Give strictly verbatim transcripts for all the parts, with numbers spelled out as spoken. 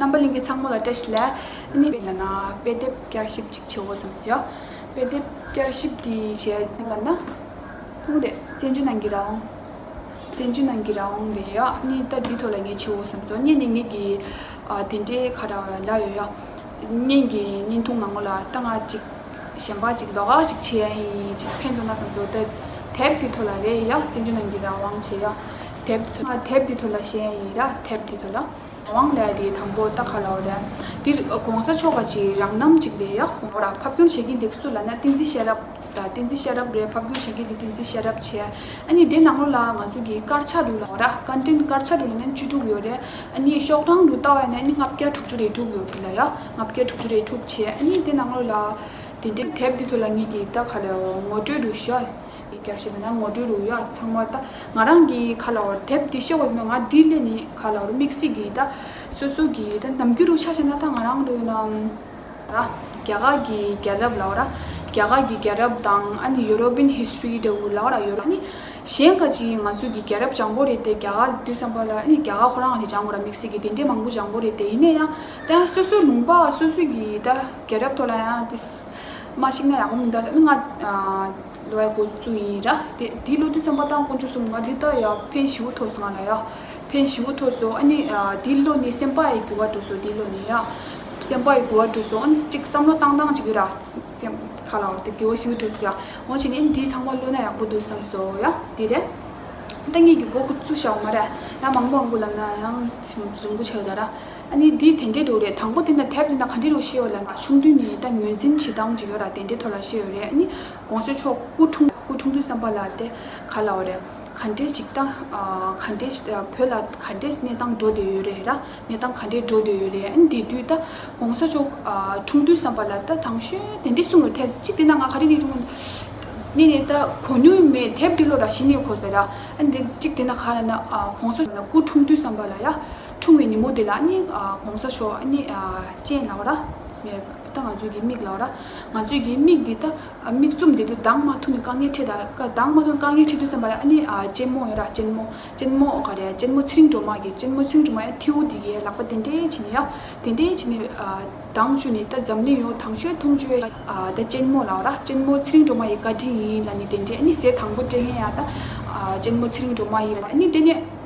རྣམ་པ་ལྷན་རྒྱས་ཚང་མ་ལ་བཀྲ་ཤིས་བདེ་ལེགས། ཨ་ནི་ལ་ན་དཔེ་དེབ་བསྐྱར་ཞིབ་ཅིག་བྱེད་འོ་བསམ་སོང་ཡ། དཔེ་དེབ་བསྐྱར་ཞིབ་དེ་བྱས་ལ་ན། ཐུང་དེ་བཙན་བྱོལ་ནང་གི་རང་དབང་། བཙན་བྱོལ་ནང་གི་རང་དབང་རེད་ཡ། ཨ་ནི་ད་འདི་ཐོག་ལ་ངས་བྱེད་འོ་བསམ་སོང་། ངས་ནི་ངེད་ཀྱི་ཨ་དེ་འདྲའི་ཁ་ར་ལ་ཡོད་ཡ། ངེད་ཀྱི་བརྙན་ཐུང་ནང་ལོགས་ལ་ད་ང་ཅིག་གཞན་པ་ཅིག་ལོགས་ཀ་ཅིག་བྱེད་ཡ་ཡིན། ཅིག་ཕན་ཐོགས་ན་བསམ་སོང་། ད་དེབ་འདི་ཐོག་ལ་རེད་ཡ། བཙན་བྱོལ་ནང་གི་རང་དབང་བྱེད་ཡ། དེབ་འདི་ཐོག་ང་དེབ་འདི་ཐོག་ལ་བཤད་ཡ་ཡིན་ར། དེབ་འདི་ཐོག་ལ། དབང་ལས་དེ་དང་པོ་ད་ག་ལ་བ་རེད། འདིར་གོང་ས་མཆོག་ག་ཅིག་རང་རྣམ་ཅིག་རེད་ཡ། ཧོ་ར་ཕབ་སྒྱུར་བྱེད་ཀྱིན་འདུག་སུ་ལ་ན་བསྟན་འཛིན་ཤེས་རབ། ད་བསྟན་འཛིན་ཤེས་རབ་རེད། ཕབ་སྒྱུར་བྱེད་ཀྱིན་འདུག་བསྟན་འཛིན་ཤེས་རབ་བྱས། ཨ་ནི་དེ་ནང་ལོགས་ལ་ང་ཚོ་གི་དཀར་ཆག་རུ་ལ་བ་ར་ཀོན་ཊེན་ཊི་དཀར་ཆག་རུ་ལ་ནི་བཅུ་དྲུག་ཡོད་རེད། ཨ་ནི་ཤོག་གྲངས་རུ་ལྟ་བ་ཡིན་ན་ཨ་ནི་ལྔ་བརྒྱ་དྲུག་ཅུ་རེ་དྲུག་ཡོད་རེད་ལ་ཡ། ལྔ་བརྒྱ་དྲུག་ཅུ་རེ་དྲུག་བྱས། ཨ་ནི་དེ་ནང་ལོགས་ལ་དེ་འདྲའི་དེབ་འདི་ཐོག་ལ་ངེད་ཀྱི་ད་ག་ལ་ངོ་སྤྲོད་རུ་ཤོག་བསྐྱར་ཞིབ་ན་ངོ་སྤྲོད་རུ་ཡ། ཚང་མ་ད་ང་རང་གི་ཁ་ལ་བར་དེབ་འདི་ཤེས་བ་ཡིན་ན་ང་འདི་ལས་ནི་ཁ་ལ་བར་དམིགས་བསལ་གྱི་ད་སོ་སོ་གི་ད་ནམ་རྒྱུན་རུ་ཆ་བཞག་ན་ད་ང་རང་རུ་ཡིན་ན་ར་རྒྱ་གར་གྱི་རྒྱལ་རབས་ལ་བ་ར་རྒྱ་གར་གྱི་རྒྱལ་རབས་དང་ཨ་ནི་ཡུ་རོ་པིན་ཧི་སི་ཊོ་རི་འདྲ་བོ་ལ་བ་ར་ཡོད་ར། ཨ་ནི་གཞན་ག་ཅིག་ང་ཚོ་གི་རྒྱལ་རབས་སྦྱང་དགོས་རེད་དེ། རྒྱ་གར་དུས་བསམ་པ་ལ་ཨ་ནི་རྒྱ་གར་ཁོ་རང་གི་སྦྱང་དགོས་ར། དམིགས་བསལ་གྱི་དེ་འདྲས་མང་པོ་སྦྱང་དགོས་རེད་དེ། ཡིན་ན་ཡང་ད་སོ་སོའི་ལུང་པ་སོ་སོ་གི་ད་རྒྱལ་རབས་ཐོག་ལ་ཡང་དེ་མ་ཤེས་ན་ཡག་པོ་མི་འདུག་ཟེར་ནི་ང་ལོ་ཡ་འགོ་བཙུགས་ཡིན་ར། དེ་དེ་ལོ་དུས་བསམ་པ་དང་དཀོན་མཆོག་གསུམ་ང་འདི་ལྟ་ཡ་ཕན་ཞེ་པོ་ཐོགས་སོང་ང་ལ་ཡ། ཕན་ཞེ་པོ་ཐོགས་སོང་། ཨ་ནི་ཨ་དེ་ལོ་ནི་སེམས་པ་ཡི་འགྱུར་བ་འགྲོ་སོང་། དེ་ལོ་ནི་ཡ་སེམས་པ་ཡི་འགྱུར་བ་འགྲོ་སོང་། ཨ་ནི་ཅིག་བསམ་བློ་བཏང་སྟངས་ཅིག་ཡོད་ར། སེམས་ཁ་ལ་བ་དེ་འགྱུར་བ་ཞེ་པོ་འགྲོ་སོང་ཡ། འོ་བྱས་ནི་འདི་ཚང་མ་ཀློག་ན་ཡག་པོ་འདུག་བསམ་སོང་ཡ། དེ་རེད། ད་ངེད་ཀྱི་འགོ་བཙུགས་བཞག་མ་རེད། ཡང་མང་པོ་མང་པོ་ལབ་ན་ཡང་རིང་པོ་ཆགས་ད་ར། ཨ་ནི་འདི་དེ་འདྲའི་འགྲོ་རེད། དང་པོ་དེ་ན་དེབ་དེ་ན་ག་འདྲ་རུ་ཤེས་བ་ལ་ན་ཆུང་དུས་ནས་ད་ངོས་འཛིན་བྱེད་སྟངས་ཅིག་ཡོད་ར། དེ་འདྲའི་ཐོག་ལ་ཤེས་ཡོད་རེད། ཨ་ནི་གོང་ས་མཆོག་སྐུ་འཁྲུངས་སྐུ་འཁྲུངས་དུས་བསམ་པ་ལ་དེ་ག་ལ་བ་རེད། ག་འདྲས་ཅིག་ད་ག་འདྲས་བོད་ལ་ག་འདྲས་གནས་སྟངས་འགྲོ་བསྡད་ཡོད་རེད་ར། གནས་སྟངས་ག་འདྲས་འགྲོ་བསྡད་ཡོད་རེད། ཨ་ནི་དེ་དུས་ད་གོང་ས་མཆོག་འཁྲུངས་དུས་བསམ་པ་ལ་ད་དང་ཤོས་དེ་འདྲས་གསུངས་ཡོད་དེ། གཅིག་དེ་ན་ང་ག་རེ་ནས་འཁྲུངས་ནས་ནས་ད་གོ་མྱོང་མེད། དེབ་འདི་ལོ་ར་གཞི་ནས་གོ་ཟེར་ར། ཨ་ནི་གཅིག་དེ་ན་ག་ལ་ན་གོང་ས་མཆོག་ལ་སྐུ་འཁྲུངས་དུས་བསམ་པ་ལ་ཡ། འཁྲུངས་པའི་ཉིན་མོ་དེ་ལ་ཨ་ནི་གོང་ས་མཆོག་ཨ་ནི་སྤྱན་ལ་བ་ར། ད་ང་ཚོའི་གི་མིག་ལ་བ་ར། ང་ཚོའི་གི་མིག་འདི་ད་མིག་བཙུམ་དེ་དུས་གདངས་མ་ཐུག་ནས་དཀའ་ངལ་འཕྲད། ད་གདངས་མ་ཐུག་ནས་དཀའ་ངལ་འཕྲད་དུས་བསམ་པ་ལ་ཨ་ནི་སྤྱན་མོ་ཡོད་ར། སྤྱན་མོ་སྤྱན་མོ་ག་རེ་སྤྱན་མོ་ཚེ་རིང་སྒྲོལ་མ་གི་སྤྱན་མོ་ཚེ་རིང་སྒྲོལ་མ་ཡ་ཐེའུ་དེ་གི་ལག་པ་དེ་འདྲས་བྱས་ནས་ཡ། དེ་འདྲས་བྱས་ནས་གདངས་བཅུག་ནས་ད་འཛམ་གླིང་ཡོངས་དང་ཤོས་མཐོང་བཅུག་པའི་ད་སྤྱན་མོ་ལ་བ་ར། སྤྱན་མོ་ཚེ་རིང་སྒྲོལ་མ་ཡི་བཀའ་དྲིན་ཡིན་ལབ་ནས་དེ་འདྲས་ཨ་ནི་ཟས་དང་པོ་སྤྲད་མཁན་ཡ་ད་སྤྱན་མོ་ཚེ་རིང་སྒྲོལ་མ་ཡིན་ལབ། ཨ་ནི་དེ་ནས།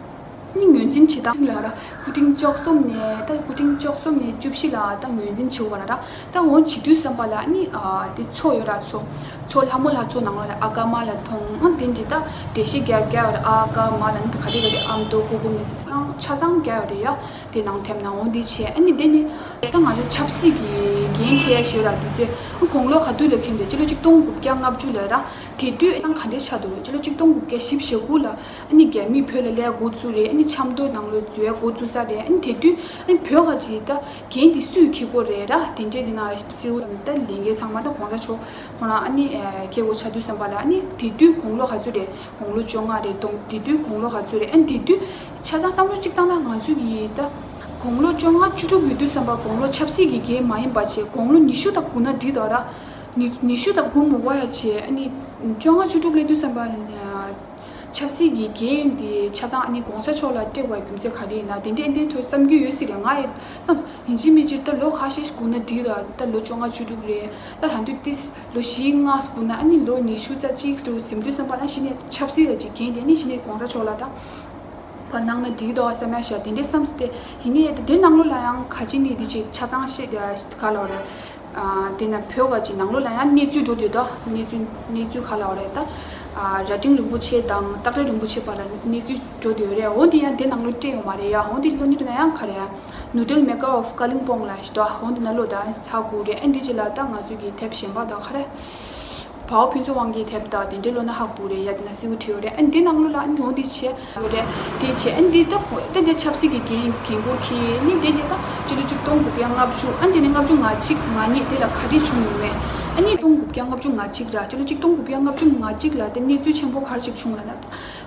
ནི་ངོས་འཛིན་བྱེད་སྟངས་ལ་ར། སྐུ་ཕྲེང་བཅུ་གསུམ་ནས་ད་སྐུ་ཕྲེང་བཅུ་གསུམ་ནས་བཅུ་བཞི་ལ་ད་ངོས་འཛིན་བྱེད་དགོས་པ་ལ་ར། ད་འོ་བྱེད་དུས་བསམ་པ་ལ་ནི་ཨ་དེ་མཚོ་ཡོད་ར། མཚོ་མཚོ་ལྷ་མོ་ལྷ་མཚོ་ནང་ལོགས་ལ་ཨ་ཀ་མ་ལ་མཐོང་། ཨ་དེ་འདྲི་ད་འགྲེལ་བཤད་རྒྱག་རྒྱག་ཡོད་ར། ཨ་ཀ་མ་ལ་ནི་ག་རེ་ག་རེ་ཨ་མདོ་ཀུ་ཀུ་ནི་ཆ་ཚང་རྒྱག་ཡོད་རེད་ཡ། དེ་ནང་ཐེབས་ན་འོ་འདི་བྱས། ཨ་ནི་དེ་ནི་ད་ང་ཚོ་ཆབ་སྲིད་ཀྱི་འགན་འཁྱེར་ཡ་ཞོལ་ར། དུས་ཚོད་དགུང་ལོ་ག་དུས་ལ་འཁེལ་འདུག་སྤྱི་ལོ་ཆིག་སྟོང་དགུ་བརྒྱ་ལྔ་བཅུ་ལ་ར། དེ་དུས་ཨང་ག་འདྲས་ཆགས་འདུག་སྤྱི་ལོ་ཆིག་སྟོང་དགུ་བརྒྱ་བཞི་བཅུ་ཞེ་དགུ་ལ་ཨ་ནི་རྒྱ་མིས་བོད་ལ་སླེབས་འགོ་བཙུགས་རེད། ཨ་ནི་ཆབ་མདོ་ནང་ལོགས་འཛུལ་ཡ་འགོ་བཙུགས་ས་རེད། ཨ་ནི་དེ་དུས་ཨ་ནི་བོད་ག་ཅིག་ད་འགན་དེ་སུས་འཁྱེར་དགོས་རེད་ར། དེ་འདྲས་དེ་ན་སྲིད་དབང་ད་ལས་འགན་ཚང་མ་ད་གོང་ས་མཆོག་ཁོ་རང་ཨ་ནི་འཁྱེར་དགོས་ཆགས་དུས་བསམ་པ་ལ། ཨ་ནི་དེ་དུས་དགུང་ལོ་ག་ཚོད་རེད། དགུང་ལོ་བཅོ་ལྔ་རེད། དགུང་དེ་དུས་དགུང་ལོ་ག་ཚོད་རེད། ཨ་ནི་དེ་དུས་ཆ་ཚང་བསམ་བློ་གཅིག་བཏང་ན་ང་ཚོ་གི་ད་དགུང་ལོ་བཅོ་ལྔ་བཅུ་དྲུག་ཡོད་དུས་བསམ་པ་དགུང་ལོ་ཆབ་སྲིད་ཀྱི་འགན་མ་ཡིན་པ་བྱས་དགུང་ལོ་ཉི་ཤུ་དང་དགུ་ན་འགྲིག་འདུག་ར། ཉི་ཉི་ཤུ་དང་དགུ་མ་འགོར་ཡ་བྱས། ཨ་ནི་བཅོ་ལྔ་བཅུ་དྲུག་སླེབས་དུས་བསམ་པ་ཆབ་སྲིད་ཀྱི་འགན་འདི་ཆ་ཚང་ཨ་ནི་གོང་ས་མཆོག་ལ་སྤྲད་དགོས་རྒྱུ་མཚན་ག་རེ་ཡིན་ན། དེ་འདྲའི་འདི་ཐོས་བསམ་རྒྱུ་ཡོད་སྲིད་རེད། ང་ཡི་བསམ་ཡིན་གཅིག་མིན་གཅིག་ད་ལོ་ཁ་ཤས་ཤིག་སྒུག་ན་འགྲིག་ར། ད་ལོ་བཅོ་ལྔ་བཅུ་དྲུག་རེད། ད་ད་དུང་ཏིས་ལོ་བཞི་ལྔ་སྒུག་ན་ཨ་ནི་ལོ་ཉི་ཤུ་རྩ་གཅིག་ཏུ་ཟིན་དུས་བསམ་པ་ན་གཞི་ནས་ཆབ་སྲིད་ལ་ཅིག་འགན་དེ་ནི་གཞི་ནས་གོང་ས་མཆོག་ལ་ད་བ་གནང་ན་འགྲིག་འདུག་བསམ་ཡ་ཤ་དེ་འདྲའི་བསམ་སྟེ། ཡིན་ནའི་ད་དེ་ནང་ལོགས་ལ་ཡང་ག་ཅི་ནི་འདི་ཅིག་ཆ་ཚང་ཤེས་ག་ལ་བ་རེད། དེ་ན་བོད་ག་ཅིག་ནང་ལོགས་ལ་ཡང་གནས་ཚུལ་འགྲོ་དུས་ད་གནས་ཚུལ་གནས་ཚུལ་ག་ལ་བ་རེད། ད་རྭ་སྒྲེང་རིན་པོ་ཆེ་དང་སྟག་བྲག་རིན་པོ་ཆེ་བར་ལ་གནས་ཚུལ་འགྲོ་དུས་ཡོད་རེད། འོ་དེ་ཡང་དེ་ནང་ལོགས་སྤྲད་ཡོད་མ་རེད་ཡ། འོ་དེ་ལོ་ཉིས་ན་ཡང་ག་རེ་ཡ། Noodle Maker of Kalimpong ལ་ཞིག་ཏོ། འོ་འདི་ན་ལོ་ད་ཧ་གོ་རེད། ཨ་འདི་ཅི་ལ་ད་ང་ཚོས་ཀྱི་དེབ་གཞན་པ་དང་ཁ་རེ། བའོ་ཕུན་ཚོགས་དབང་གི་དེབ་དང་དེ་འདྲའི་ལོ་ན་ཧ་གོ་རེད་ཡ། དེ་ན་སིའུ་ཁྲིའོ་རེད། ཨ་འདི་ནང་ལོ་ལ་ཨ་འདི་འོ་འདི་བྱས་ཡོད་རེད། དེ་བྱས་ཨ་འདི་ད་ད་འདི་ཆབ་སྲིད་ཀྱི་འགན་འགན་འཁུར་ཁྱེར་ནི་དེ་ནི་ད་སྤྱི་ལོ་ཆིག་སྟོང་དགུ་བརྒྱ་ལྔ་བཅུ། ཨ་འདི་ནི་ལྔ་བཅུ་ང་གཅིག་ང་གཉིས་དེ་ལ་ག་རེ་བྱུང་ཡོད་མེད། ཨ་ནི་སྟོང་དགུ་བརྒྱ་ལྔ་བཅུ་ང་གཅིག་ར། སྤྱི་ལོ་ཆིག་སྟོང་དགུ་བརྒྱ་ལྔ་བཅུ་ང་གཅིག་ལ་དེ་གནས་ཚུལ་ཆེན་པོ་ག་རེ་ཞིག་བྱུང་ལ་ན།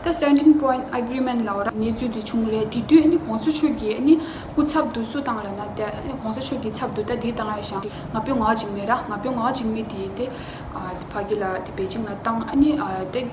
ད་Seventeen Point Agreement ལབ་ར་གནས་ཚུལ་དེ་བྱུང་རེད། དེ་དུས་ཨ་ནི་གོང་ས་མཆོག་གིས་ཨ་ནི་སྐུ་ཚབ་ཏུ་སུ་བཏང་ལབ་ན། དེ་ཨ་ནི་གོང་ས་མཆོག་གི་ཚབ་ཏུ་ད་དེ་བཏང་ཡ་ཞང་ང་ཕོད་ངག་འཇིགས་མེད་ར། ང་ཕོད་ངག་འཇིགས་མེད་དེ་དེ་ཨ་དེ་ཕ་གི་ལ་དེ་པེ་ཅིང་ལ་བཏང་། ཨ་ནི་ཨ་དེ་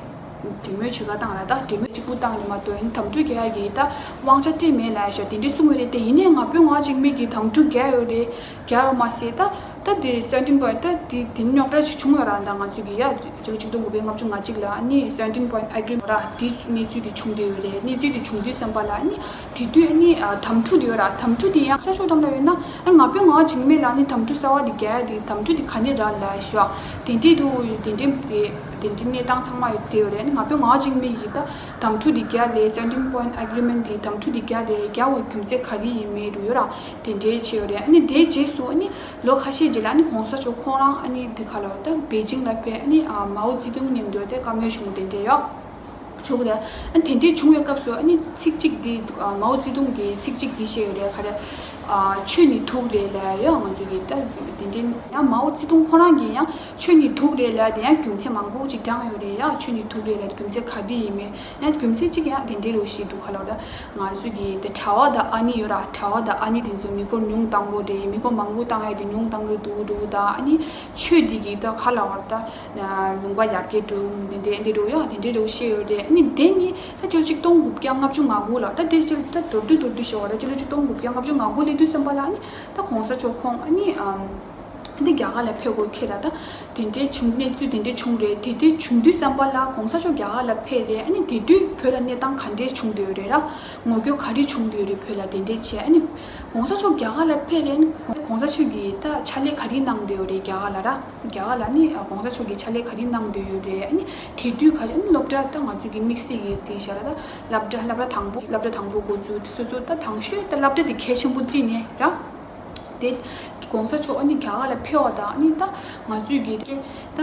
འབྲེལ་མོལ་བྱེད་ག་བཏང་ལ། ད་འབྲེལ་མོལ་གཅིག་པུ་བཏང་ནས་མ་གཏོགས་ཡིན་དམ་ཕྲུག་རྒྱག་ཡ་གི་ད་དབང་ཆ་སྤྲད་མེད་ལབ་ཤག་དེ་འདྲས་གསུངས་པ་རེད། དེ་ཡིན་ནའི་ང་ཕོད་ངག་འཇིགས་མེད་ཀྱིས་དམ་ཕྲུག་རྒྱག་ཡོད་རེད། རྒྱག་ཡོད་མ་ཟད་ད་ད་དེ་seventeen point ད་དེ་དེ་རྙོག་དྲ་ཅིག་བྱུང་ཡོད་ར། ད་ང་ཚོ་གི་ཡ་ཕྱི་ལོ་ཆིག་སྟོང་དགུ་བརྒྱ་ལྔ་བཅུ་ང་གཅིག་ལ་ཨ་ནི་seventeen point agreement ར་དེ་གནས་ཚུལ་དེ་བྱུང་བསྡད་ཡོད་རེད། གནས་ཚུལ་དེ་བྱུང་དུས་ཙམ་པ་ལ་ཨ་ནི་དེ་དུས་ཨ་ནི་ཨ་དམ་ཕྲུག་དེ་ཡོད་ར། དམ་ཕྲུག་དེ་ཡང་ཤ་ཤོག་འགྲམ་ལ་ཡོད་ན་ཨ་ང་ཕོད་ངག་འཇིགས་མེད་ལ་ཨ་ནི་དམ་ཕྲུག་གསར་བ་དེ་རྒྱག་ཡ་དེ་དམ་ཕྲུག་དེ་ག་ནས་རག་ལབ་ཤག་དེ་འདྲས་འདུག་དེ་འདྲས་དེ་དེ་འདྲས་གནས་སྟངས་ཚང་མ་ཡོད་དེ་ཡོད་རེད། ཨ་ནི་ང་ཕོད་ངག་འཇིགས་མེད་ཡིན་ད་དམ་ཕྲུག་དེ་རྒྱག་ལས་seventeen point agreement དེ་དམ་ཕྲུག་དེ་རྒྱག་ལས་རྒྱག་འོས་རྒྱུ་མཚན་ག་རེ་ཡིན་མེད་རུ་ཡོད་ར། དེ་འདྲའི་ཆེ་ཡོད་རེད། ཨ་ནི་དེའི་རྗེས་སུ་ཨ་ནི་ལོ་ཁ་ཤས་རྗེས་ལ་ཨ་ནི་གོང་ས་མཆོག་ཁོང་རང་ཨ་ནི་འདི་ག་ལ་ད་པེ་ཅིང་ལ་ཕེབས། ཨ་ནི་ཨ་མའོ་ཙེ་ཏུང་མཉམ་དུ་དེ་བཀའ་མོལ་བྱུང་། དེ་འདྲས་ཡོད་ཆོག་གི་རེད། ཨ་ནི་དེ་འདྲས་བྱུང་བའི་སྐབས་སུ་ཨ་ནི་ཚིག་གཅིག་འདི་ཨ་མའོ་ཙེ་ཏུང་གིས་ཚིག་གཅིག་འདི་བཤད་ཡོད་རེད། ག་རེ་ཨ་ཆོས་ནི་དུག་རེད་ལབ་ཡོད། ང་ཚོ་གི་ད་དེ་འདྲས་ཡང་མའོ་ཙེ་ཏུང་ཁོ་རང་གིས་ཡང་ཆོས་ནི་དུག་རེད་ལབ་དེ་ཡང་རྒྱུ་མཚན་མང་པོ་ཅིག་བགྲངས་ཡོད་རེད། ཡ་ཆོས་ནི་དུག་རེད་ལབ་རྒྱུ་མཚན་ག་འདྲས་ཡིན་མིན་ཡང་རྒྱུ་མཚན་གཅིག་ཡང་དེ་འདྲས་རེད་ཞེས་འདུག་ག་ལ། ད་ང་ཚོ་གི་དེ་གྲྭ་པ་དང་ཨ་ནེ་ཡོད་ར། གྲྭ་པ་དང་ཨ་ནེ་དེ་ཚོ་མི་འབོར་ཉུང་བཏང་གི་རེད། མི་འབོར་མང་པོ་བཏང་ཡ་དེ་ཉུང་བཏང་གི་འདུག་འདུག་ད་ཨ་ནི་ཆོས་འདི་གི་ད་ག་ལ་བར་ད་ལུང་པ་ཡར་རྒྱས་འགྲོ་དེ་འདྲས་འདི་འགྲོ་ཡ་དེ་འདྲས་རེད་བཤད་ཡོད་རེད། ཨ་ནི་དེ་ནི་ད་སྤྱི་ལོ་ཆིག་སྟོང་དགུ་བརྒྱ་ལྔ་བཅུ་ང་དགུ་ལ་ད་དེ་སྤྱི་ད་མདོར་བསྡུས་མདོར་བསྡུས་བཤད་པ་ར། སྤྱི་ལོ་ཆིག་སྟོང་དགུ་བརྒྱ་ལྔ་བཅུ་ང་དགུ་སླེབས་དུས་ཙམ་པ་ལ་ཨ་ནི་ད་གོང་ས་མཆོག་ཁོང་ཨ་ནི་ཨམ། འདི་རྒྱ་གར་ལ་ཕེབས་དགོས་ཁེལ་ལ། ད་དེ་འདྲའི་བྱུང་གནས་ཚུལ་དེ་འདྲའི་བྱུང་རེད། དེ་དེ་བྱུང་དུས་ཙམ་པ་ལ་གོང་ས་མཆོག་རྒྱ་གར་ལ་ཕེབས་རེད། ཨ་ནི་དེ་དུས་བོད་ལ་གནས་སྟངས་ག་འདྲས་བྱུང་བསྡད་ཡོད་རེད་ར། ངོ་རྒོལ་ག་རེ་བྱུང་བསྡད་ཡོད་རེད་བོད་ལ། དེ་འདྲས་བྱས་ཨ་ནི་གོང་ས་མཆོག་རྒྱ་གར་ལ་ཕེབས་རེད། ཨ་ནི་གོང་ས་མཆོག་གིས་ད་ཕྱག་ལས་ག་རེ་གནང་བསྡད་ཡོད་རེད་རྒྱ་གར་ལ་ར། རྒྱ་གར་ལ་ནི་གོང་ས་མཆོག་གིས་ཕྱག་ལས་ག་རེ་གནང་བསྡད་ཡོད་རེད། ཨ་ནི་དེ་དུས་ག་རེ་ཨ་ནི་སློབ་གྲྭ་ད་ང་ཚོ་གི་དམིགས་བསལ་གྱི་དེ་བཞག་ལ་ད་སློབ་གྲྭ་སློབ་གྲྭ་དང་པོ་སློབ་གྲྭ་དང་པོ་འགོ་བཙུགས་དེ་སོ་སོ་ད་དང་ཤོས་ད་སློབ་གྲྭ་དེ་གལ་ཆེན་པོ་བརྩིས་ནས་ར། དེ་གོང་ས་མཆོག་ཨ་ནི་རྒྱ་གར་ལ་ཕེབས་པ་དང་ཨ་ནི་ད་ང་ཚོས་ཀྱི་ད་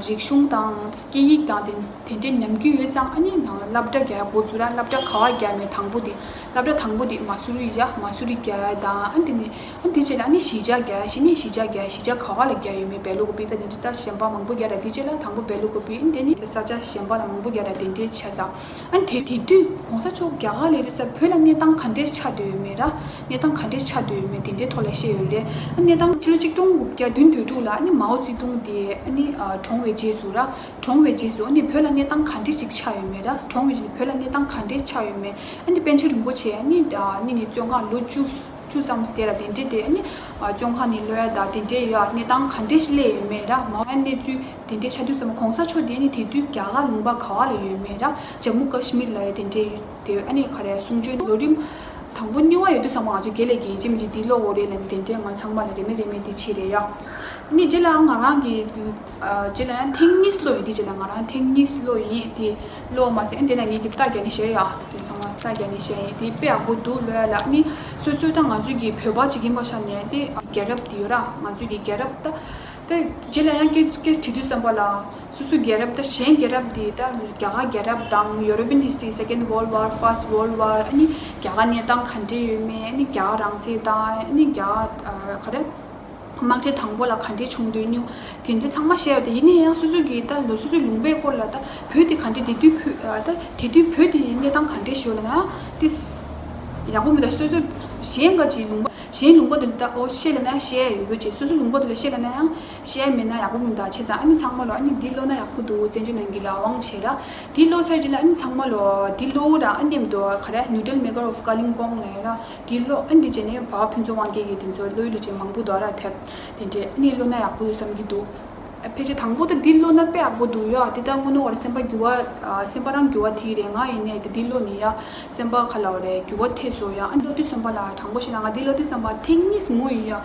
རིག་གཞུང་དང་སྐད་ཡིག་དང་དེ་དེ་འདྲའི་ཉམས་རྒུད་ཡོད་ཙང་ཨ་ནི་ནང་སློབ་གྲྭ་རྒྱག་འགོ་བཙུགས་ར། སློབ་གྲྭ་ག་བ་རྒྱག་མེད་དང་པོ་དེ་སློབ་གྲྭ་དང་པོ་དེ་མ་སུ་རི་ཡ་མ་སུ་རི་རྒྱག་དང་ཨ་ནི་དེ་ནས་ཨ་ནི་དེ་རྗེས་ལ་ཨ་ནི་གཞིས་ཆགས་རྒྱག་གཞི་ནས་གཞིས་ཆགས་རྒྱག་གཞིས་ཆགས་ག་བ་ལ་རྒྱག་ཡོད་མེད་བལ་ལུ་གོ་པི་ད་དེ་འདྲ་ད་གཞན་པ་མང་པོ་རྒྱག་ར། དེ་རྗེས་ལ་དང་པོ་བལ་ལུ་གོ་པི་ཨ་ནི་དེ་ནས་ས་ཆ་གཞན་པ་ལ་མང་པོ་རྒྱག་ར། དེ་འདྲའི་ཆ་ཚང་། ཨ་ནི་དེ་དེ་དུས་གོང་ས་མཆོག་རྒྱ་གར་ལ་ཡོད་ས་བོད་ལ་གནས་སྟངས་ག་འདྲས་ཆགས་བསྡད་ཡོད་མེད་ར། གནས་སྟངས་ག་འདྲས་ཆགས་བསྡད་ཡོད་མེད་དེ་འདྲའི་ཐོག་ལ་བཤད་ཡོད་རེད། ཨ་གནས་སྟངས་ཕྱི་ལོ་ཆིག་སྟོང་དགུ་བརྒྱ་བདུན་དོན་དྲུག་ལ་ཨ་ནི་མའོ་ཙེ་ཏུང་དེ་ཨ་ནི་ཨ་གྲོངས་པའི་རྗེས་སུ་ར། གྲོངས་པའི་རྗེས་སུ་ཨ་ནི་བོད་ལ་གནས་སྟངས་ག་འདྲས་ཅིག་ཆགས་ཡོད་མེད་ར། གྲོངས་པའི་རྗེས་བོད་ལ་གནས་སྟངས་ག་འདྲས་ཆགས་ཡོད་མེད་ཨ་ནི་པཎ་ཆེན་རིན་པོ་ཆེ་ཨ་ནི་ཨ་ནི་ནི་བཙོན་ཁང་ལོ་བཅུ་བཅུ་ཙམ་དེ་ལ་དེ་འདྲས་དེ་ཨ་ནི་ཨ་བཙོན་ཁང་ནས་གློད་ཡ་དང་དེ་འདྲས་ཡོད། གནས་སྟངས་ག་འདྲས་ཤིག་སླེབས་ཡོད་མེད་ར། མའོ་ཡ་གནས་ཚུལ་དེ་འདྲའི་ཆ་དུས་ཙམ་པ་གོང་ས་མཆོག་དེ་ནི་དེ་དུས་རྒྱ་གར་ལུང་པ་ག་བ་ལ་ཡོད་མེད་ར། ཇམ་མུ་ཀ་ཤི་མིར་ལ་ཡ་དེ་འདྲའི་དེ་ཨ་ནི་ག་རེ་གསུང་ཆོས་ལོ་རིམ་དང་པོ་གཉིས་པ་ཡོད་དུས་ཙམ་པ་ང་ཚོ་དགེ་ལས་ཀྱི་ཡིན་གཅིག་མིན་གཅིག་འདི་ཀློག་དགོས་རེད་ལབ་ནས་དེ་འདྲའི་ང་ཚང་མ་ལ་རེ་མེད་རེ་མེད་དེ་བྱས་རེད་ཡ། ཨ་ནི་རྗེས་ལ་ང་རང་གི་ཨ་རྗེས་ལ་ཡང་ཐེངས་གཉིས་ཀློག་ཡིན། དེ་རྗེས་ལ་ང་རང་ཐེངས་གཉིས་ཀློག་ཡིན། དེ་ཀློག་མ་ཟད་ཨ་ནི་དེ་ལ་ངས་ཀྱི་རྟགས་རྒྱག་ནས་བཤད་ཡ། དེ་ཚང་མ་རྟགས་རྒྱག་ནས་བཤད་ཡིན། དེ་དཔེ་ཡག་པོ་འདུག་ལབ་ཡ་ལ། ཨ་ནི་སོ་སོའི་ད་ང་ཚོ་གི་བོད་པ་ཅིག་ཡིན་པ་ཆ་ནས་དེ་རྒྱལ་རབས་དེ་ཡོད་ར། ང་ཚོ་གི་རྒྱལ་རབས་ད། ད་རྗེས་ལ་ཡང་སྐད་སྐད་དྲིས་དུས་ཙམ་པ་ལ་སོ་སོ་རྒྱལ་རབས་ད་གཞན་རྒྱལ་རབས་དེ་ད་རྒྱ་གར་རྒྱལ་རབས་དང་European history Second World War First World War ཨ་ནི་རྒྱ་གར་གནས་སྟངས་ག་འདྲས་ཡོད་མེད། ཨ་ནི་རྒྱ་གར་རང་བཙན་དང་ཨ་ནི་རྒྱ་གར་ག་རེ་དམག་ཆེན་དང་པོ་ལ་ག་འདྲས་བྱུང་འདུག་ཉུ་དེ་འདྲ་ཚང་མ་བཤད་ཡོད་དེ། ཡིན་ན་ཡང་སོ་སོ་གི་ད་ལོ་སོ་སོའི་ལུང་པའི་སྐོར་ལ་ད་བོད་དེ་ག་འདྲས་དེ་དུས་བོད་ད་དེ་དུས་བོད་དེ་ཡི་གནས་སྟངས་ག་འདྲས་ཞུ་ལ་ན་དེ་ཡག་པོ་མི་འདུག་སོ་སོ་གཞན་ག་ཅིག་ལུང་པ་གཞན་ལུང་པ་དེ་ལ་ད་ཨོ་བཤད་ལ་ན་བཤད་ཡ་ཡོད་རྒྱུ་ཅིག་སོ་སོའི་ལུང་པ་དེ་ལ་བཤད་ལ་ན་ཡང་བཤད་ཡ་མེད་ན་ཡག་པོ་མི་འདུག་བྱས་ཙང་ཨ་ནི་ཚང་མ་ལོ་ཨ་ནི་འདི་ཀློག་ན་ཡག་པོ་འདུག་བཙན་བྱོལ་ནང་གི་ལས་དབང་བྱས་ར། འདི་ཀློག་ཚར་རྗེས་ལ་ཨ་ནི་ཚང་མ་ལོ་འདི་ཀློག་ར། ཨ་ནེམ་དུ་ག་རེ་Needle Maker of Kalimpong ལབ་ཡ་ར། འདི་ཀློག་ཨ་ནི་འདི་བྱས་ནས་བ་ཕུན་ཚོགས་དབང་རྒྱལ་གྱི་དེ་ཚོ་བློ་ཡུལ་ལུ་ཅན་མང་པོ་འདུག་ར་དེབ། དེ་འདྲས་ཨ་ནི་ཀློག་ན་ཡག་པོ་ཡོད་བསམ་གྱི་འདུག་ཨ་ཕལ་ཆེར་དང་པོ་ད་འདི་ཀློག་ན་དཔེ་ཡག་པོ་འདུག་ཡ། འདི་ད་དངོས་གནས་བར་སེམས་པ་འགྱུར་བ་ཨ་སེམས་པ་རང་འགྱུར་བ་ཐེབས་རེད། ང་ཡིན་ནའི་ད་འདི་ཀློག་ནི་ཡ་སེམས་པ་ག་ལ་བ་རེད་འགྱུར་བ་ཐེབས་སོང་ཡ། ཨ་ནི་ཀློག་དུས་ཙམ་པ་ལ་དྲང་པོ་བཤད་ན་ང་འདི་ཀློག་དུས་ཙམ་པ་ཐེངས་གཉིས་ངོ་ཡིན་ཡ།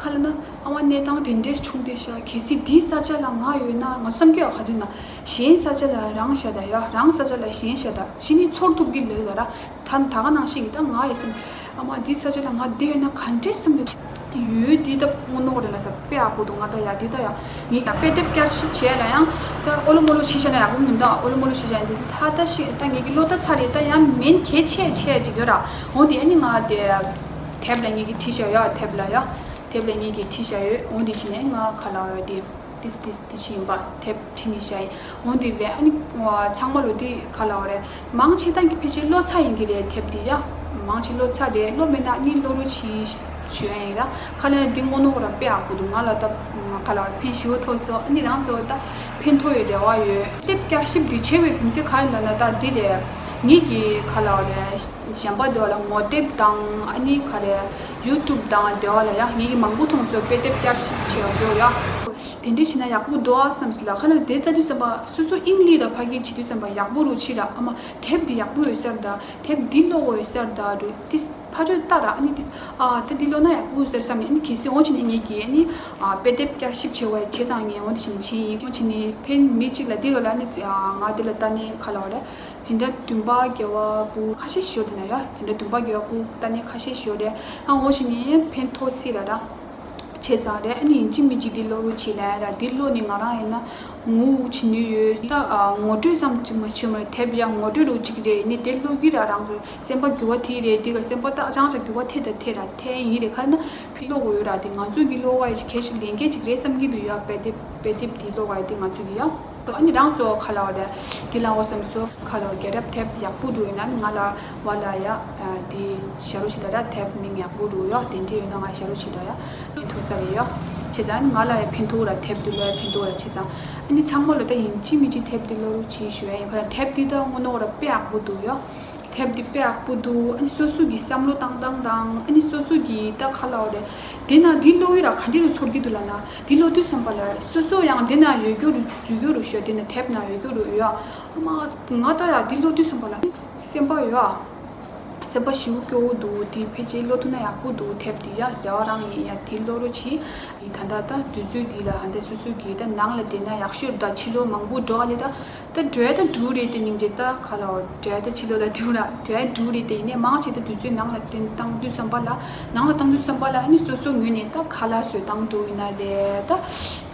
ག་ལ་ན་ཨ་མ་གནས་སྟངས་དེ་འདྲས་བྱུང་བསྡད་ཤག་གལ་སྲིད་འདིའི་ས་ཆ་ལ་ང་ཡོད་ན་ང་བསམ་རྒྱུ་ཡ་ག་དུས་ན་གཞན་ས་ཆ་ལ་རང་བཞག་ད་ཡ། རང་ས་ཆ་ལ་གཞན་བཞག་ད་ཕྱི་ནས་ཚོར་ཐུབ་ཀྱི་ལོས་ད་ར། ད་ད་ག་ནང་བཞིན་གྱི་ད་ང་ཡི་སེམས་ཨ་མ་འདི་ས་ཆ་ལ་ང་བསྡད་ཡོད་ན་ག་འདྲས་སེམས་ལ་ཡོད། འདི་ད་དངོས་གནས་རེད་ལ་ས་དཔེ་ཡག་པོ་འདུག་ང་ད་ཡ་འདི་ད་ཡ་ངས་ད་དཔེ་དེབ་བསྐྱར་ཞིབ་བྱས་ལ་ཡང་ད་ཨོ་ལོ་མོ་ལོ་བྱས་བཞག་ན་ཡག་པོ་མི་འདུག་ཨོ་ལོ་མོ་ལོ་བྱས་བཞག་འདི་ལྷ་ད་ཤི་ད་ངས་ཀྱི་ལོ་ད་ཚར་རེད། ད་ཡང་མིན་གལ་ཆེ་ཆེ་ཅིག་ཡོད་ར། འོ་འདི་ཨ་ནི་ང་དེ་དེབ་ལ་ངས་ཀྱི་བྲིས་བཞག་ཡོད། དེབ་ལ་ཡ་དེབ་ལ་ངས་ཀྱི་བྲིས་བཞག་ཡོད། འོ་འདི་བྱས་ནས་ང་ག་ལ་ཡོད་དེ། ཏིས་ཏིས་ཏི་ཤི་ཡིན་པ་དེབ་ཁྲིད་ནས་བཞག་ཡིན། འོ་འདི་རེད། ཨ་ནི་ཚང་མ་ལོ་འདི་ག་ལ་བ་རེད། མང་ཆེ་ད་ཕལ་ཆེར་ཀློག་ཚར་ཡིན་གྱི་རེད། དེབ་འདི་ཡ་མང་ཆེ་ཀློག་ཚར་རེད། ཀློག་མེད་ན་ཨ་ནི་ཀློག་རོགས་གྱིས། ཞུ་ཡ་ཡིན་ར། ཁ་ལ་འདི་དངོས་གནས་ཁོ་ར་དཔེ་ཡག་པོ་འདུག་ང་ལ་ད་ཁ་ལ་ཕན་ཞེ་པོ་ཐོགས་སོང་། ཨ་ནི་རང་ཚོ་ད་ཕན་ཐོགས་ཡོད་རེ་བ་ཡོད། དེབ་བསྐྱར་ཞིབ་འདི་བྱེད་དགོས་རྒྱུ་མཚན་ག་རེ་ལབ་ན་ད་འདི་རེད། ངེད་ཀྱི་ཁ་ལ་རེད། གཞན་པ་དེ་བ་ལ་ངོ་དེབ་དང་ཨ་ནི་ག་རེ་ཡུ་ཊུབ་དང་དེ་བ་ལ་ཡ་ངེད་ཀྱི་མང་པོ་མཐོང་སོང་། དཔེ་དེབ་བསྐྱར་ཞིབ་བྱེད་ཡ་འགྲོ་ཡ། དེ་འདྲ་བྱས་ན་ཡག་པོ་འདུག་ཨ་བསམ་སོང་ལ། ཁ་ལ་དེ་ལྟ་དུས་ཙམ་པ་སོ་སོ་ཨིང་ལི་ར་ཕ་གི་བྱེད་དུས་ཙམ་པ་ཡག་པོ་རུ་ཕྱིན་ར། ཨ་མ་དེབ་འདི་ཡག་པོ་ཡོད་ས་རེད་ད། དེབ་འདི་ཀློག་དགོས་ཡོད་ས་རེད་ད་འགྲོ་ཏིས། ཕར་ཚུར་ལྟ་ར། ཨ་ནི་ཏིས། ཨ་ད་འདི་ལོ་ན་ཡག་པོ་ཟེར་བསམ་ནས། ཨ་ནི་གལ་སྲིད་འོང་ཕྱིན་ནས་ངེད་ཀྱིས་ཨ་ནི་ཨ་དཔེ་དེབ་བསྐྱར་ཞིབ་བྱེད་པ་བྱས་ཙང་ངས་འོང་དེ་བཞིན་བྱས་ཡིན། འོང་ཕྱིན་ནས་ཕན་མི་གཅིག་ལ་འདི་ག་ལ་ནི་ང་འདི་ལ་ལྟ་ནས་ཁ་ལ་བ་རེད། འཛིན་གྲྭ་བདུན་པ་བརྒྱད་པ་པོ་ཁ་ཤས་ཤོར་དེ་ན་ཡ། འཛིན་གྲྭ་བདུན་པ་བརྒྱད་པ་པོ་ལྟ་ནས་ཁ་ཤས་ཤོར་རེད། ཨ་འོང་ཕྱིན་ནས་ཕན་ཐོགས་སྲིད་ལ་ར། བྱས་ཙང་རེད། ཨ་ནི་ཡིན་གཅིག་མིན་གཅིག་འདི་ཀློག་རོགས་བྱེད་ལ་ར། འདི་ཀློག་ནས་ང་རང་ཡིན་ན། ངུ་བྱེད་ནུས་ཡོད། ད་ཨ་ངོ་སྤྲོད་ཙམ་ཅིག་མ་བྱུང་བར་དེབ་ཡང་ངོ་སྤྲོད་རོགས་གཅིག་རེད། ནི་དེ་ཀློག་གི་ར་རང་ཚོ་སེམས་པ་འགྱུར་བ་དེ་རེད། དེ་ག་སེམས་པ་ད་ཅང་ཅང་འགྱུར་བ་ཐེབས་ད་ཐེབས་ར་ཐེབས་ཡིན་རེད། ག་རེ་ན་ཕི་ཀློག་དགོས་ཡོད་ར། དེ་ང་ཚོ་གི་ཀློག་པ་ཡི་གལ་ཆེ་ལས་འགན་ཅིག་རེད་བསམ་གྱི་འདུག་ཡ། དཔེ་དེབ་དཔེ་དེབ་དེ་ཀློག་པ་ཡི་དེ་ང་ཚོ་གི་ཡ། ཨ་ནི་རང་ཚོ་ཁ་ལ་བ་རེད། དེ་ལ་འོ་བསམ་སོ་ཁ་ལ་བ་རྒྱལ་རབས་དེབ་ཡག་པོ་འདུག་ཡིན་ན་ནི་ང་ལ་བ་ལ་ཡ། དེ་ཞར་རོ་ཞིག་ད་ར། དེབ་མིང་ཡག་པོ་འདུག་ཡ། དེ་འདྲས་ཡོད་ན་ང་ཞར་རོ་ཞིག་ད་ཡ། ཐོ་ས་རེད་ཡ། བྱས་ཙང་ང་ལ་ཡ་ཕན་ཐོགས་ར། དེབ་འདི་ལ་ཡ་ཕན་ཐོགས་ར། བྱས་ཙང་ཨ་ནི་ཚང་མ་ལ་ད་ཡིན་གཅིག་མིན་གཅིག་དེབ་འདི་ཀློག་རོགས་བྱེད་ཞུ་ཡ་ཡིན། ཁ་ལ་དེབ་འདི་ད་དངོས་གནས་ར་དཔེ་ཡག་པོ་འདུག་ཡ། དེབ་འདི་དཔེ་ཡག་པོ་འདུག་ཨ་ནི་སོ་སོ་གི་བསམ་བློ་བཏང་སྟངས་དང་། ཨ་ནི་སོ་སོ་གི་ད་ཁ་ལ་བ་རེད། དེ་ན་འདི་ཀློག་ཡོད་ར་ག་འདྲས་རུ་ཚོར་གི་འདུག་ལབ་ན། འདི་ཀློག་དུས་ཙམ་པ་ལ་སོ་སོ་ཡང་འདི་ན་ཡོད་རྒྱུ་རུ་འཛུལ་རྒྱུ་རུ་ཤོད། འདི་ན་དེབ་ན་ཡོད་རྒྱུ་རུ་ཡོད། ཨ་མ་ང་ད་ཡ་འདི་ཀློག་དུས་ཙམ་པ་ལ་སེམས་པ་ཡོད་ཨ། སེམས་པ་ཞེ་པོ་སྐྱོ་བོ་འདུག་དེ་ཕལ་ཆེར་ཀློག་ཐུབ་ན་ཡག་པོ་འདུག་དེབ་དེ་ཡ་རེ་བ་རང་ཡིན་ཡ། དེ་ཀློག་རོགས་གྱིས། ད་ལྟ་ད་དུས་ཚོད་འདི་ལ་ཧ་འདི་སོ་སོ་གི་ད་ནང་ལ་བསྡད་ན་ཡག་ཤོས་ད་ཕྱི་ལོགས་མང་པོ་འགྲོ་བ་ལས་ད། ད་འགྲོ་ཡ་ད་འགྲོ་རེད་དེ་སྙིང་རྗེ་ད་ཁ་ལ་འགྲོ་ཡ་ད་ཕྱི་ལོགས་ད་འགྲོ་ར་འགྲོ་ཡ་འགྲོ་རེད་དེ། ཡིན་ནའི་མང་ཆེ་ད་དུས་ཚོད་ནང་ལ་བསྟན་བཏང་དུས་ཙམ་པ་ལ། ནང་ལ་བཏང་དུས་ཙམ་པ་ལ་ཨ་ནི་སོ་སོ་ངོས་ནས་ད་ཁ་ལག་བཟོ་སྟངས་འགྲོ་ཡིན་ན་རེད། ད་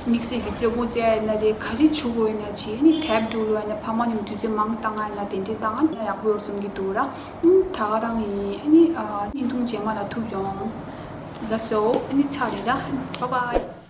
དམིགས་བསལ་གྱི་རྩེད་མོ་རྩེ་ཡ་ཡིན་ན་རེད། ག་རེ་བྱེད་དགོས་ཡིན་ན་བྱེད། ཨ་ནི་དེབ་འགྲོ་ལོ་ཡིན་ན་ཕ་མ་མཉམ་དུས་ཚོད་མང་བཏང་ཡ་ཡིན་ན་དེ་འདྲས་བཏང་ཨ་ནི་ཡག་པོ་ཡོད་བསམ་གྱི་འདུག་ར། ད་ག་རང་ཡིན། ཨ་ནི་ཨ་བརྙན་ཐུང་རྗེས་མ་ལ་ཐུག་ཡོང་། ལགས་སོ། ཨ་ནི་ཚར་རེད་ད། བྷའི་བྷའི།